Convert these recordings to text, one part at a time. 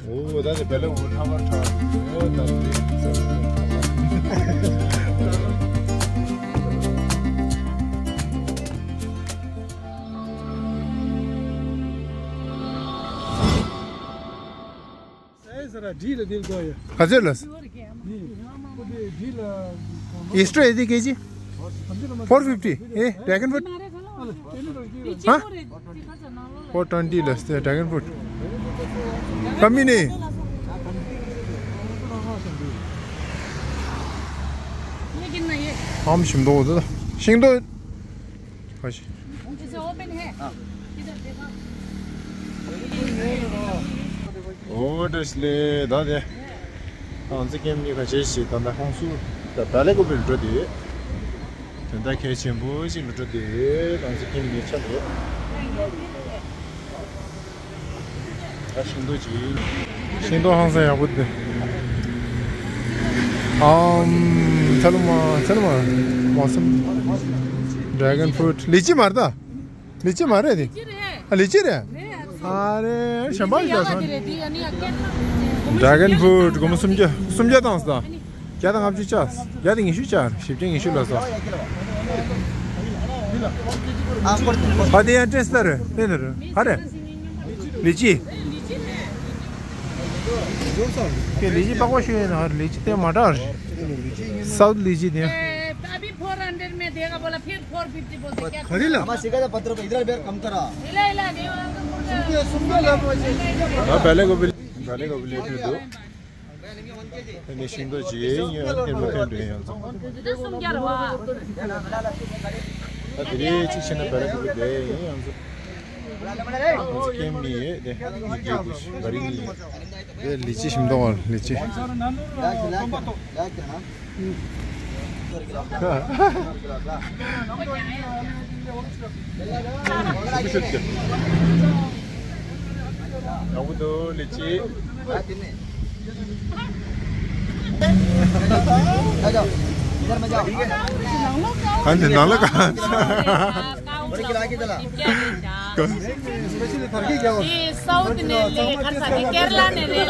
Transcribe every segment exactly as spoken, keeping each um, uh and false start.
ཨོ་ད་ནི་བེ་ལེ་འུ་ཐ་མར་ཐ་ཨོ་ད་ནི། ག་ཚོད་ལ། Extra ཨེ་དེ་ཀེ་ཇི། Four fifty ཨེ། Dragon fruit ཧ། Four twenty ལ་སྟེ། Dragon fruit ཀ་མི་ནི། ཨམ་ཞིམ་མདོག་འདི་ཤིང་ཏོག་ཁ་ཤས། ཨོ་བཀྲ་ཤིས་བདེ་ལེགས། ད་དེ་ང་ཚོ་ཁྱིམ་གཉིས་ཁ་ཤས་ཤིག་ད་ལྟ་ཁོང་ཚོ་ད་བེ་ལེ་ཀོ་པི་ལ་འགྲོ་དུས། དོན་དག་གལ་ཆེན་པོ་ཞིག་ལ་འགྲོ་དུས་ང་ཚོ་ཁྱིམ་གཉིས་ཆགས་འགྲོ། ད་ཤིང་ཏོག་ཅིག་ཤིང་ཏོག་ཧང་སང་ཡག་པོ་འདུག་ཨམ། ཚ་ལུ་མ་ཚ་ལུ་མ། མོ་སམ། Dragon fruit ལི་ཅི་མ་རེད་ད། ལི་ཅི་མ་རེད་དེ། ཨ་ལི་ཅི་རེད། ཨ་རེ་གཞན་པ་ཞིག་ད། Dragon fruit སྒོར་མོ་སུམ་བརྒྱ་སུམ་བརྒྱ་བཏང་སོང་ད། བརྒྱ་དང་ལྔ་བཅུ་ཆགས། བརྒྱ་དང་ཉི་ཤུ་ཆགས། བཞི་བརྒྱ་ཉི་ཤུ་ལ་སོང་། ཨ་དེ་ཡང་ཏྲེས་ལྟར་རེད། དེ་ནི་རེད། ཧ་རེད། ལི་ཅི། དེ་ལི་ཅི་པགས་པ་ཤོད་ཡིན་ན་ཧ་རེད། ལི་ཅི་དེ་མ་དྲག་རེད། South ལི་ཅི་དེ། अभी four hundred में देगा बोला, फिर फोर फिफ्टी बोलते, क्या करेला? मामा, सिखा दे, पत्थर पे इधर बेर कम करा। इला, इला, देवा। सुन के, सुन के, ला, मुझे। ད་བེ་ལེ་ཀོ་པི་བེ་ལེ་ཀོ་པི་ལ་འགྲོ་དུས། ཨ་ནི་ཤིང་ཏོག་ཅིག་ཡིན་ཡང་ཨེ་མ་ཐོན་འགྲོ་ཡང་ཚོ། འདི་སུམ་བརྒྱ་རེད་བ། ད་དེ་རིང་གཅིག་བྱས་ན་བེ་ལེ་ཀོ་པི་བསྡད་ཡིན་ཡང་ཚོ། ང་ཚོ་ཁྱིམ་གཉིས་ཡོད་དེ་ཉིན་རྒྱུན་དུ་བ་རི་གཉིས་ཡོད། དེ་ལི་ཅི་ཞིམ་མདོག་ལི་ཅི། ཡག་པོ་འདུག་ལི་ཅི། གང་དེ་ནང་ལ་གང་། ये साउथ ने ले, खर्चा के केरला ने ले।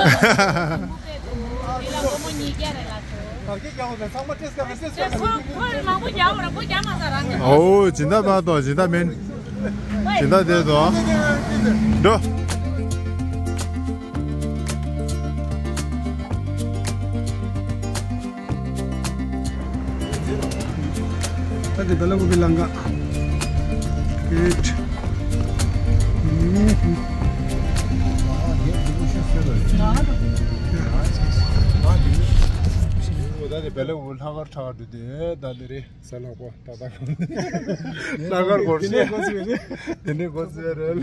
ཨོ་སྦྱིན་བདག་མ་གཏོགས་སྦྱིན་བདག་མིན། སྦྱིན་བདག་དེ་དོ། འགྲོ། ད་དེ་བེ་ལ་ཀུ་པི་ལང་ཀ། Great. ད་དེ་བེ་ལ་ཀུ་པི་ལྷག་དཀར་ཁྲ་བ་འདུག་དེ་ད་དེ་རེད། ས་ལག་པ་ཏག་ཏག་ལྷག་དཀར་སྒོར་གཞས། དེ་འདྲའི་སྒོར་གཞས་རེད།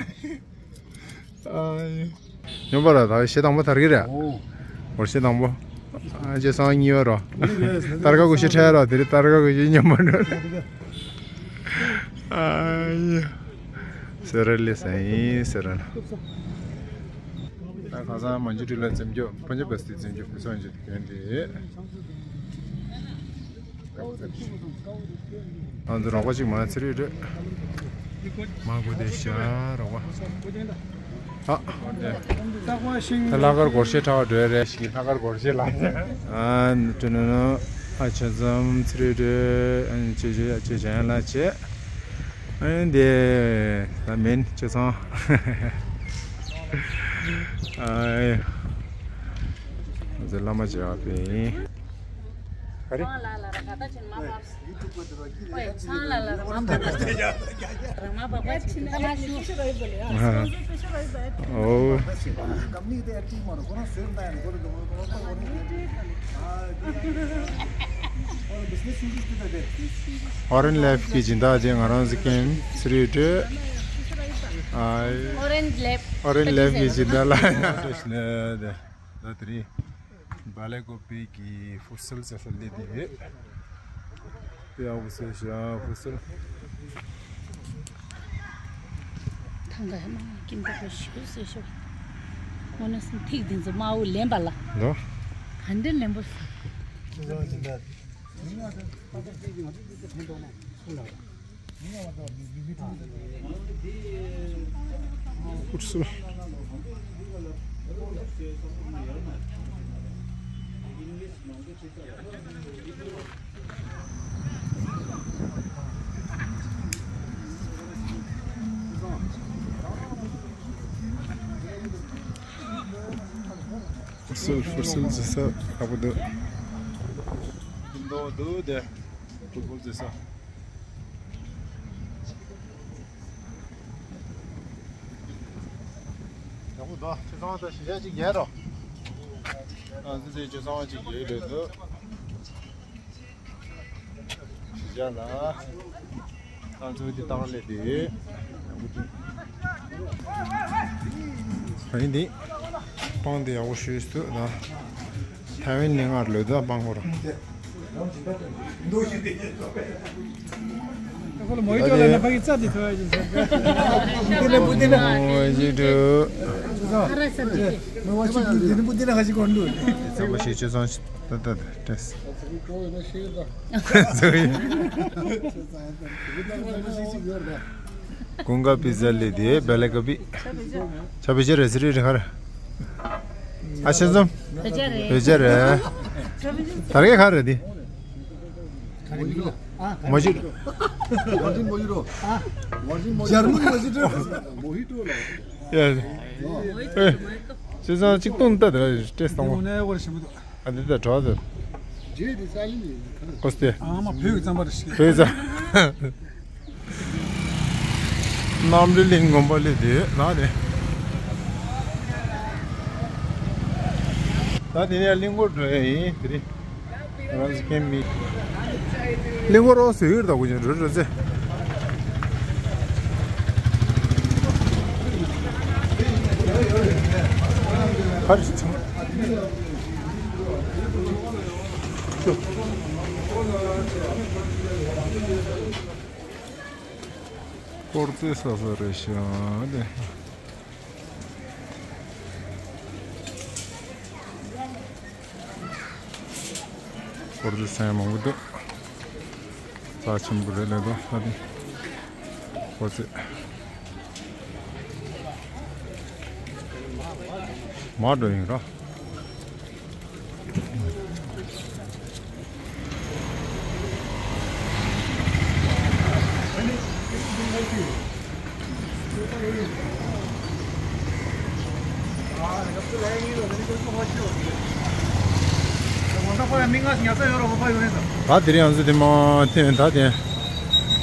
ཨ་ཡ། སྨྱོན་པ་ར་ད་གཞས་དང་པོ་དར་གི་རེད། ཨོ། སྒོར་གཞས་དང་པོ། ཨ་ཅེ་སང་གཉིས་པ་རོ། ཨོ་རེད། ཏར་ཀ་སྒོར་གཞས་འཕྲད་རོ། དེ་རིང་ཏར་ཀ་སྒོར་གཞས་སྨྱོན་པ་འགྲོ། ཨ་ཡ། སེ་ར་ལི་སེ་ཡིན་སེ་ར་ལ། ད་ཁ་སང་མ་འཇུ་ཁྲི་ལ་འཛེམ་རྒྱུ་ཕོ་ཉ་བེ་སི་ཏི་འཛེམ་རྒྱུ་ཕུ་སང་འཇུ་དེ་གན་དེ། ང་ཚོ་རོགས་པ་ཅིག་མ་ཚེ་རིང་རེད། མ་གོ་བདེ་ཤ་རོགས་པ། ཨ། ད་ལྷག་དཀར་སྒོར་གཞས་ཁྲ་བ་འགྲོ་རེད་ཞིག་ལྷག་དཀར་སྒོར་གཞས་ལ། ཨ་ནི་དྲན་ནོ་ཨ་ཆ་ཙམ་ཚེ་རིང་རེད། ཨ་ནི་ཅེ་ཅེ་ཨ་ཅེ་ཅན་ལ་ཅེ། ཨ་ནི་དེ་ད་མིན་ཅེ་ཚང་། ཨ་ཡ། ང་ཚོ་བླ་མ་མཇལ་བ་ཕེབས་ཡིན། ག་རེ། ཚང་ལ་ལ་ར་ག་ད་ཆེན་མ་བབས། ཨོའི་ཚང་ལ་ལ་ར་མ་བབས། ར་མ་བབས་པ་ཆེན་ད་མ་ཞུ། ཨོ། ཨོ་རེན་ལེབ་ཀྱི་སྦྱིན་བདག་དེ་ང་རང་ཚོ་ཀེམ་ཚེ་རིང་རེད། ཨོ་རེན་ལེབ། ཨོ་རེན་ལེབ་ཀྱི་སྦྱིན་བདག་ལ། ད་དེ་རིང་བེ་ལ་ཀུ་པི་གི་ཧྥུ་སལ་ཟེར་ས་སླེབས་བསྡད་ཡོད། དེ་ཡང་ཧྥུ་སལ་ཤ་ཧྥུ་སལ། ཐང་ག་ཡ་མ་ཀིན་ཏ་གོ་ཤི་ཤི་ཤི། ངོ་ན་སུ་ཐིག་དེ་ཚོ་མ་འོ་ལེན་པ་ལ། ལོ། ག་འདྲ་ལེན་པ་སུ། ཧྥུ་སལ། ཧྥུ་སུལ་ཧྥུ་སུལ་ཟེར་ས་ཡག་པོ་འདུག་འདུག་འདུག་དེ་ཧྥུ་སུལ་ཟེར་ས། ཡག་པོ་འདུག་ཁྱེད་ཚང་ད་གཞིས་ཆགས་གཅིག་རྒྱལ་རོ། ཨ་ཙི་ཙི་ཁྱེད་ཚང་གཅིག་རྒྱལ་ལོས་འདུག་གཞིས་ཆགས་ལ། ཨ་ཙི་འདི་བཏང་ལས་དེ། ཨ་ནི་འདི། སྤང་དེ་ཡག་པོ་ཞུས་སུ་ད། ཐའེ་ཝན་ནས་སྔར་ལོས་ད་སྤང་བོ་ར། ཁོ་ལ་མོ་ཧི་ཊོ་ལ་ན་ཕ་གི་རྩ་དེ་ཐོས་ཡ་ཅིག་ཟེར། མོ་ཧི་ཊོ། ཁ་ར་ས་དེ། མོ་ཧི་ཊོ་དེ་ནི་བུ་དེ་ན་ཧ་ཅིག་གོ་འདུག་རྩ་བ་ཞིག་ཅི་སོང་ད་ད་ད་ཏྲེས། ཀུན་དགའ་པི་ཛ་ལས་དེ་བེ་ལེ་ཀ་པི། ཆ་བེ་ཅ་རེ་ཟི་རི་རི་ཁར། ཨ་ཤེ་ཙམ། བེ་ཅ་རེ། བེ་ཅ་རེ། ད་རེ་ཁ་རེ་དེ། མོ་ཇི་ཏོ། ཇར་མན་མོ་ཇི་ཏོ། ཡ། ཨེ། ཤེ་ཙམ་གཅིག་བཏུང་ད་དེ་ཏྲེས་བཏང་བ། ཨ་འདི་ད་གྲོགས་དེ། ཀོ་སྟེ། ཨ་མ་བོད་ཀྱི་རྩམ་པ་རེད་ཤི། བོད་རྩམ། གནམ་རི་གླིང་དགོན་པ་ལས་དེ་ན་རེད། ད་དེ་ནས་གླིང་སྐོར་འགྲོ་ཡ་ཡིན་དེ་རེད། རང་སི་ཀེམ་མི། གླིང་སྐོར་རོགས་སུ་ཡོད་ད་གོ་ཅན་རོ་རོ་ཚེ། ཧར་ཅི་ཚང་། སྐོར་རྩེད་ས་ས་རེད་ཤག་ལེ། སྐོར་རྩེད་ས་ཡ་མང་པོ་འདུག་རྩ་ཆེན་པོ་རེད་ལེ་དོ་ཧ་ཏི། སྐོར་རྩེད། མར་འགྲོ་ཡིན་ར། ད་དེ་རིང་ང་ཚོ་དེ་མ་ཐེན་ད་དེ་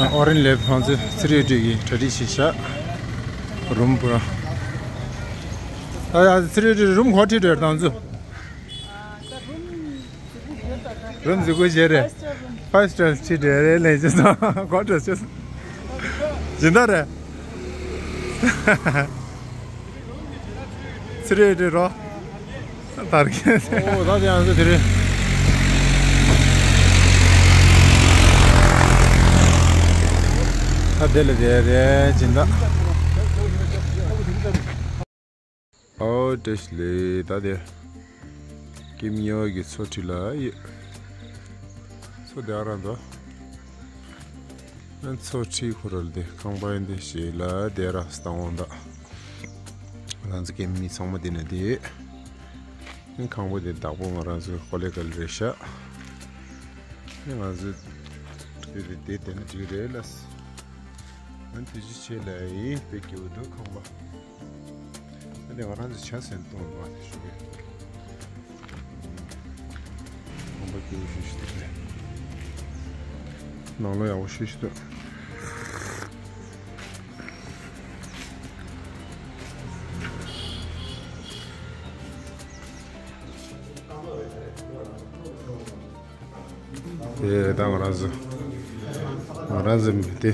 ཨོ་རེན་ལེབ་ང་ཚོ་ཚེ་རིང་སྒྲོལ་གྱིས་གྲ་སྒྲིག་བྱས་ཤག་རུམ་པོ་ར། ད་ཡ་ཚེ་རིང་སྒྲོལ་རུམ་གོ་ཁྲིད་འགྲོ་ཡ་ད་ང་ཚོ། རུམ་འཛུལ་སྒོ་བྱས་རེད། ཕའིབ་སི་ཊར་ཁྲིད་འགྲོ་རེད་ལེ་ཅི་སོང་གོ་འགྲོ་ཅི་སོང་། སྦྱིན་བདག་རེད། ཚེ་རིང་སྒྲོལ་རོ། དར་གན། ཨོ་ད་དེ་ཡང་ཚེ་དེ་རེད། ད་དེ་ལ་དེ་རེད་སྦྱིན་བདག་ཨོ་བཀྲ་ཤིས་བདེ་ལེགས། ད་དེ་ཀེམ་གཉིས་པ་གི་མཚོ་ཁྲི་ལ་ཡོད། མཚོ་དེ་ཨ་རང་དོ། མཚོ་ཁྲི་ཁོ་ར་ལ་དེ་ཁང་པ་ཡིན་དེ་ཞེས་ལ་དེ་ར་སྟང་འོང་ད། ང་ཚོ་ཀེམ་མི་ཚང་མ་དེ་ནས་དེ་ཡོད། ཁང་པ་དེ་བདག་པོ་ང་རང་ཚོའི་ཧོ་ལེ་གལ་རེད་ཤག་ང་ཚོ་དེ་དེ་དེ་ནས་འགྲིག་རེད་ལ། ང་དེ་ཅི་བྱེད་ལ་ཡིན་དཔེ་སྐྱིད་པོ་འདུག་ཁང་པ། ཨ་ནི་ང་རང་ཚོ་ཆ་སེན་གཏོང་བ་དེ་ཞུ་གི། ཁང་པ་སྐྱིད་པོ་ཞེ་ཞིག་འདུག་རེད། ནང་ལོགས་ཡག་པོ་ཞེ་ཞིག་འདུག་དེ་ད་ང་རང་ཚོ། ང་རང་ཚོ་དེ་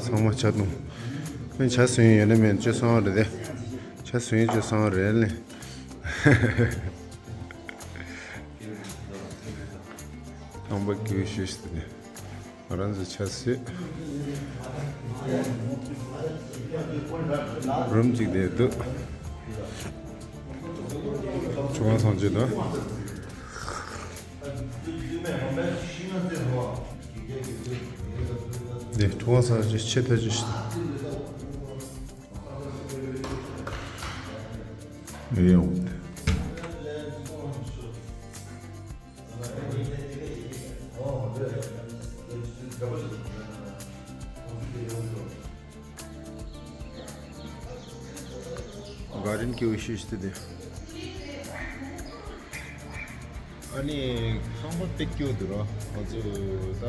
ཚང་མ་ཆ་བཏུང་། ཁོས་ཆ་ཟོས་ཡོད་ན་མེད་ཅོ་སོང་རེད་དེ། ཆ་ཟོས་ཅོ་སོང་རེད་ལེ། ཁང་པ་སྐྱིད་ཤོས་ཤིག་དེ། ང་རང་ཚོ་ཆ་སྲིད། རུམ་གཅིག་དེ་འདུག་ཆུ་ཁང་སང་ཆུ་དང་། འདི་ཁྲོ་བ་ས་ཅི་ཆེ་ཐ་ཅི་ཤི། ཡོང་། ག་རིན་སྐྱེ་བོ་ཤེས་ཏེ། ཨ་ནི་ཁང་པ་དཔེ་སྐྱིད་འདུག་ར། ང་ཚོ་ད་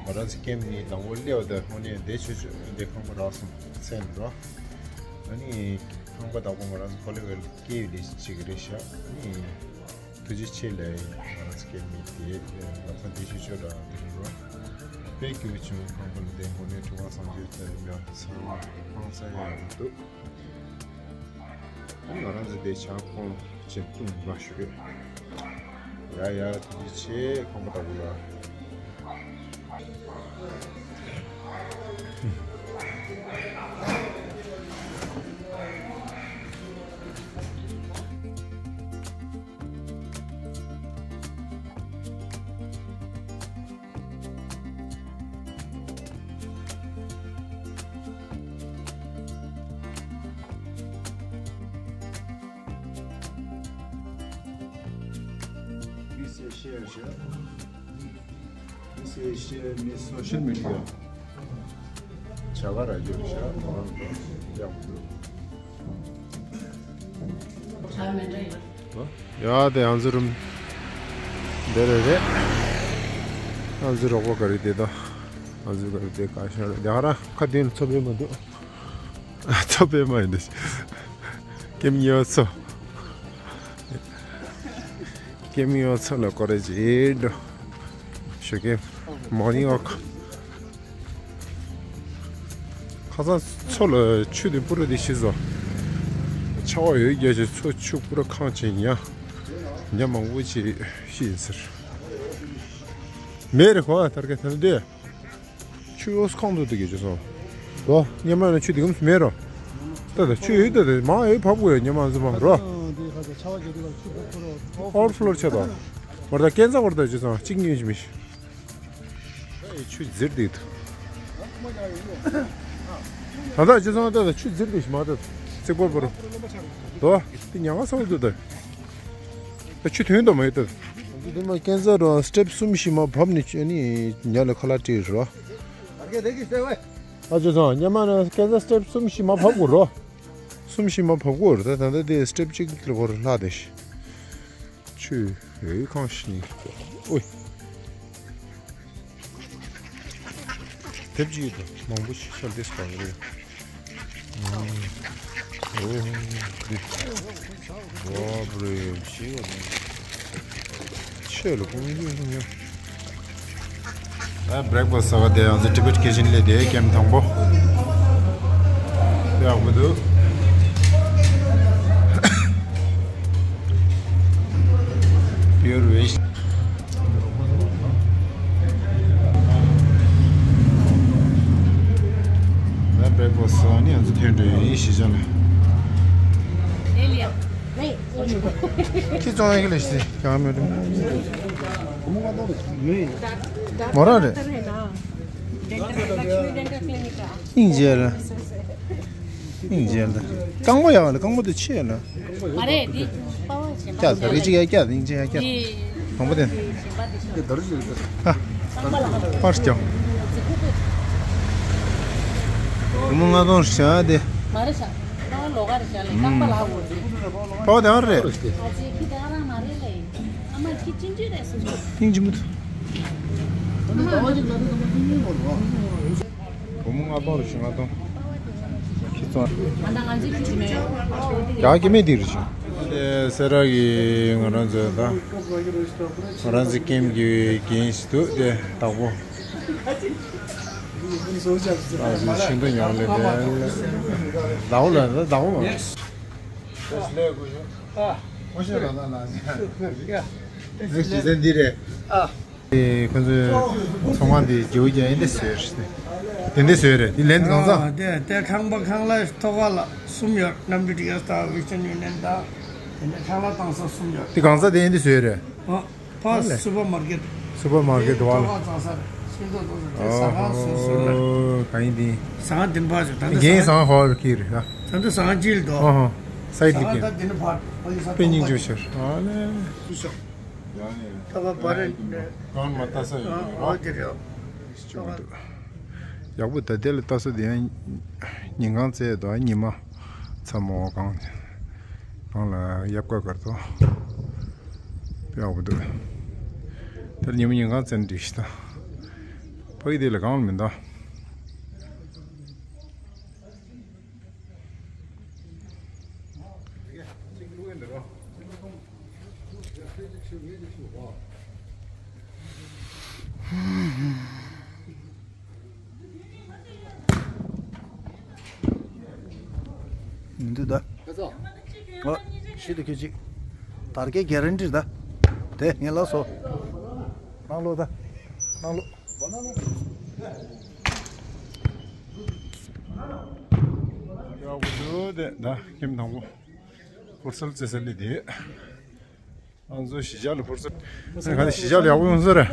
ང་རང་ཚོ་ཀེམ་ནི་དང་པོ་སླེབས་ད་ཧོ་ནས་བསྡད་ཆོག་ཆོག་འདི་ཁང་པ་རག་སོང་ཚེ་འདུག་ར། ཨ་ནི་ཁང་པ་དང་པོ་ང་རང་ཚོ་ཁོ་ལེ་ཝལ་སྐྱེ་བའི་ལས་ཅིག་རེད་ཤག་ཨ་ནི་ཐུགས་རྗེ་ཆེ་ལབ་ཡིན། ང་རང་ཚོ་ཀེམ་ནི་དེ་ལམ་སང་བསྡད་ཆོག་ཆོག་ར་དེ་རེད་ར། དཔེ་སྐྱིད་པོ་བྱུང་། ཁང་པ་ལ་བསྡད་ཧོ་ནས་དྲི་བ་བསམ་ཚུལ་དང་ཡང་ཚང་མ་ཧང་སང་ཡག་འདུག་ང་རང་ཚོ་དེ་ཇ་སྐོམ་ཅིག་བཏུང་བ་ཞུ་གི། ཡ་ཡ་ཐུགས་རྗེ་ཆེ། ཁང་པ་ལྟ་བུ་ལ། This is share, share. This is share me social media. ཇ་ག་ར་རྒྱབ་ཤག་མོ་རང་ཡག་པོ་འདུག་ཇ་མེད་འདྲ་ཡོད། ཡ་དེ་ང་ཚོ་རུམ་འདི་རེད་རེད། ང་ཚོ་རོགས་པ་ག་རེ་དེ་ད། ང་ཚོ་ག་རེ་དེ་ག་ཤར་རེད། དེ་ག་ར་ཁ་དེ་ཚོ་པས་མ་འདུག་ཚོ་པས་མ་ཡིན་འདུག་ཀེམ་ཡོད་ཚོ། ཀེམ་ཡོད་ཚོ་ལ་ཀོ་རེ་ཇི་འགྲོ། ཞོགས་ཀེམ་མོར་ནིང་ཝོག་ཁ་སང་མཚོ་ལ་ཆུ་དེ་སྤུ་ར་དེ་ཤི་སོང་། ཆར་པ་ཡོད་རྒྱ་ཆེ་མཚོ་ཆུ་སྤུ་ར་ཁང་ཆེ་ཉ། ཉ་མང་པོ་ཅིག་ཤི་ཡིན་ཟེར། མེད་རེད་ཁོ་ཨ་ཐར་ག་ཐར་དེ། ཆུ་ཡོས་ཁང་དུ་དུ་གི་ཅི་སོང་། དོ་ཉི་མ་ན་ཆུ་དེ་གམ་སུ་མེད་རོ། ད་ད་ཆུ་ཡོད་ད་ད་མ་ཡོད་བབ་དགོས་ཡོད་ཉི་མ་ཟུ་མ་རོ། ཨོ་ཕ་ལོར་ཆ་ད། བར་ད་ཀན་ཟ་བར་ད་ཅི་སོང་གཅིག་ཉོས་ཅི་མི་ཤི། ཆུ་ཟིར་དེ་ད། ད་ད་ཅི་སོང་ད་ད་ཆུ་ཟིར་དེ་ཤི་མ་ད། རྩིག་པོར་པོར། དོ་དེ་ཉ་ང་ས་བ་དུ་ད། ད་ཆུ་ཐོན་དོ་མ་ཡོད་ད། དེ་མ་ཀན་ཟ་རོ་སི་ཊེབ་གསུམ་ཤི་མ་བབ་ནི་ཆུ་ནི་ཉ་ལ་ཁ་ལག་སྤྲད་རོ། ཨ་ཅེ་ཚང་ཉི་མ་ན་སྐད་ཆ་སི་ཊེབ་གསུམ་བཞི་མ་བབས་དགོས་རོ། གསུམ་བཞི་མ་བབས་དགོས་རེད། ད་ད་ལྟ་དེ་སི་ཊེབ་གཅིག་ལ་བོར་ལྷག་དེ་ཤི། ཆུ་ཡོད་ཁང་ཤི་ནི། ཨོའི། དེབ་ཅིག་ཡོད་དོ་མང་པོ་ཤི་ཤར་དེ་སི་པ་རེད། ཨོ་དེ། བ་པ་རེ། ཆེ་ལ་ཀུང་ཡོད་ཉོ། ཨ་བྷི་རེག་ཕ་སི་ཟ་བ་དེ་ཡང་ཚེ་ཊི་བེཊ་ཁི་ཆན་ལས་དེ་ཀེམ་དང་པོ། ཡག་པོ་འདུག Pure veg། ཨ་བྷི་རེག་ཕ་སི་ཟ་ནི་ཡང་ཚེ་ཐོན་འགྲོ་ཡིན་ཤི་ཅང་ལ། ཁྱི་ཙོང་ཡག་ལས་ཤི་ཀྱང་མེད། མོ་རང་རེད། སྙིང་རྗེ་ལ། སྙིང་རྗེ་ལ། རྐང་པ་ཡག་ལ་རྐང་པ་དེ་ཆེ་ལ། མ་རེད་འདི། པ་བ་ཞེན་པ་ཀྱ་ད་རེ་ཅིག་ཡ་ཀྱ་སྙིང་རྗེ་ཡ་ཀྱ། དང་པོ་དེ། ཨ། པར་ཀྱང་། བུ་མོ་ལྔ་སྟོང་ཞག་དེ། མ་རེད་ཤག་ད་ལོ་ག་རེ་ཤག་ལས་རྐང་པ་ལ་འོ་ཟེར། པ་བ་དེ་ཨ་རེད། ཨ་ཅེ་ཁྱི་དེ་ཨ་རང་མ་རེད་ལས། ཨ་མ་ཁྱི་ཅི་འདྲ་རེད་སུ། སྙིང་རྗེ་མོ། བུ་མོ་ལྔ་སྟོང་རེ་བཞི་ལྔ་སྟོང་། ཁྱི་ཙོང་། ང་དང་ང་ཚོའི་ཁྱི་ཅི་མེད། ཡ་ཀྱི་མེད་དེ་རེ་བཞི། དེ་སེ་ར་གི་ང་རང་ཚོ་ད། ང་རང་ཚོའི་ཀེམ་གྱི་འགན་ཞིག་འདུག་དེ་བདག་པོ། ང་ཚོའི་ཤིང་ཏོག་ཉོ་ལེ་དེ། བདག་པོ་ལ་བདག་པོ་མ། ཨ། ཨོ་ཤེས་ལ་ན་ན། ཨ། ཨེ་ཁོ་ཚོའི་ཚོང་ཁང་དེ་རྒྱལ་པོ་རྒྱལ་ཡིན་དེ་བཟོས་རེད། དེ་འདྲ་བཟོས་རེད། དེ་ལན་གང་ཚ། དེ་དེ་ཁང་པ་ཁང་གླ་ཐོག་ཁ་ལ་གསུམ་ཡོད། གནམ་གྲུ་ཊི་ཨེ་སི་དང་ཝི་ཤན་ཡུ་ནི་ཡན་དང་། དེ་ནས་ཁང་གླ་བཏང་ས་གསུམ་ཡོད། དེ་གང་ཚ་དེ་ཡིན་དེ་བཟོས་རེད། ཨ་ཕ་སུ་པར་མར་ཀེཊ། སུ་པར་མར་ཀེཊ་བ་ལ། ཐོག་ཁ་བཏང་ས་རེད། ཤིང་ཏོག་བཏང་ས་དེ་ཟ་ཁང་སུ་སུ་རེད། ཨོ་ཧོ། གང་ཡིན་དེ། ཟ་ཁང་བདུན་པ་ཞིག་ད་ལྟ་རྒན་ཟ་ཁང་ཧོ་ཁིར་ཡ། ད་ལྟ་ཟ་ཁང་གཅིག་ལ་འདུག་ཨོ་ཧོ། སའི་ལི་ཀན། དཔེ་སྙིང་རྗེ་ཤར། ཨ་ལེ། ད་བ་བ་རེ་ནས། གང་མ་ལྟ་ས་ཡོད་རེད། ཨོ་དེ་རེད། སྐྱོ་མི་འདུག་ཡག་པོ། ད་དེ་ལ་ལྟ་ས་དེ་ཡང་ཉིན་གང་བཙལ་དོ། ཉི་མ་མཚན་མོ་གང་གང་ལ་ཡབ་ཀ་གར་དོ། དཔེ་ཡག་པོ་འདུག་ད་ཉི་མ་ཉིན་གང་བཙལ་འགྲིག་ཤི་ད། ཕ་གི་དེ་ལ་གང་ལ་མི་འདང་། མི་འདུག་ད། ཨོ། ཤི་དུ་ཁྱོད་ཅིག་དར་གའི་གེ་རན་ཊི་ད། དེ་ངས་ལབ་སོང་། གནང་ལོ་ད། གནང་ལོ། ཡག་པོ་འདུག་དེ་ད་ཁྱིམ་དང་པོ་ཕུར་སལ་རྩེ་ས་ལི་དེ། ང་ཚོ་གཞིས་ཆགས་ལ་ཕུར་སལ། ཨ་ནི་ག་ནས་གཞིས་ཆགས་ལ་ཡག་པོ་ཡོང་ས་རེད།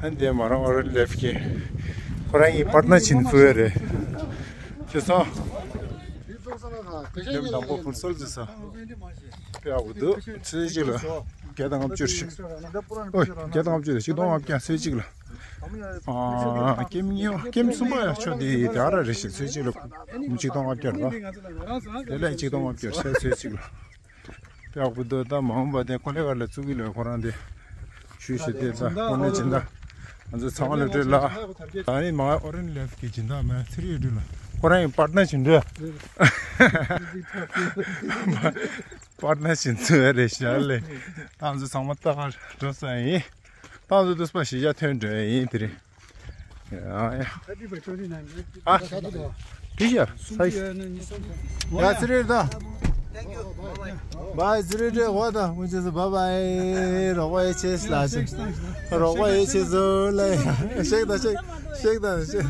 ཨ་ནི་དེ་མ་རང་ཨོ་རེན་ལེབ་ཀྱི་ཁོ་རང་གི་པར་ན་ཆིན་ཚུ་ཡ་རེད། ཁྱེད་ཚོ། ཁྱིམ་དང་པོ་ཕུར་སལ་རྩེ་ས། དཔེ་ཡག་པོ་འདུག་ཚོད་གཅིག་ལ་བརྒྱ་དང་ལྔ་བཅུ་ཞིག་ཨོ། བརྒྱ་དང་ལྔ་བཅུ་རེད། ཆིག་སྟོང་ལྔ་བརྒྱ། ཚོད་གཅིག་ལ། ཨ། ཀེམ་གཉིས་པ། ཀེམ་གསུམ་པ་ཡ་ཆོ་དེ་དེ་ཨ་ར་རེ་ཞིག་ཚོད་གཅིག་ལ་ཆིག་སྟོང་ལྔ་བརྒྱ་རེད་པ། དེ་ལས་ཆིག་སྟོང་ལྔ་བརྒྱ་ཚོད་ཚོད་གཅིག་ལ། དཔེ་ཡག་པོ་འདུག་ད་མ་འོངས་པ་དེ་ཀོ་ལེ་གར་ལ་བཙུགས་ཀྱི་ལོས་ཁོ་རང་དེ་ཞུས་ཞེས་དེ་ད་ཀོ་ལེ་སྦྱིན་བདག་ང་ཚོ་ཚང་མ་ལ་སྤྲོད་ལ། ད་ནི་མ་ཨོ་རེན་ལེབ་ཀྱི་སྦྱིན་བདག་མ་ཚེ་རིང་ཡོད་འགྲུལ་ལ་ཁོ་རང་ཡི་པར་ན་སྦྱིན་འགྲུལ། པར་ན་སྦྱིན་ཚུལ་རེད་ཤག་ལེ། ད་ང་ཚོ་ཚང་མ་ལྟ་གར་འགྲོ་ས་ཡིན། ད་ང་ཚོ་འདུག་སེ་གཞིས་ཆགས་ཐོན་འགྲོ་ཡ་ཡིན་དེ་རིང་། ཨ་ཡ། ཨ། དེ་ཡ་ས་ཡི། ཡ་ཚེ་རིང་ད། བའི་ཚེ་རིང་འདྲེ་འོ་ད་མུ་ཅེ་སུ་བ་བའི། རོགས་པ་ཡེ་ཆེ་ལ་ཆེ། རོགས་པ་ཡེ་ཆེ་ཟོ་ལ་ཡ་ཤེག་ད་ཤེག་ཤེག་ད་ཤེག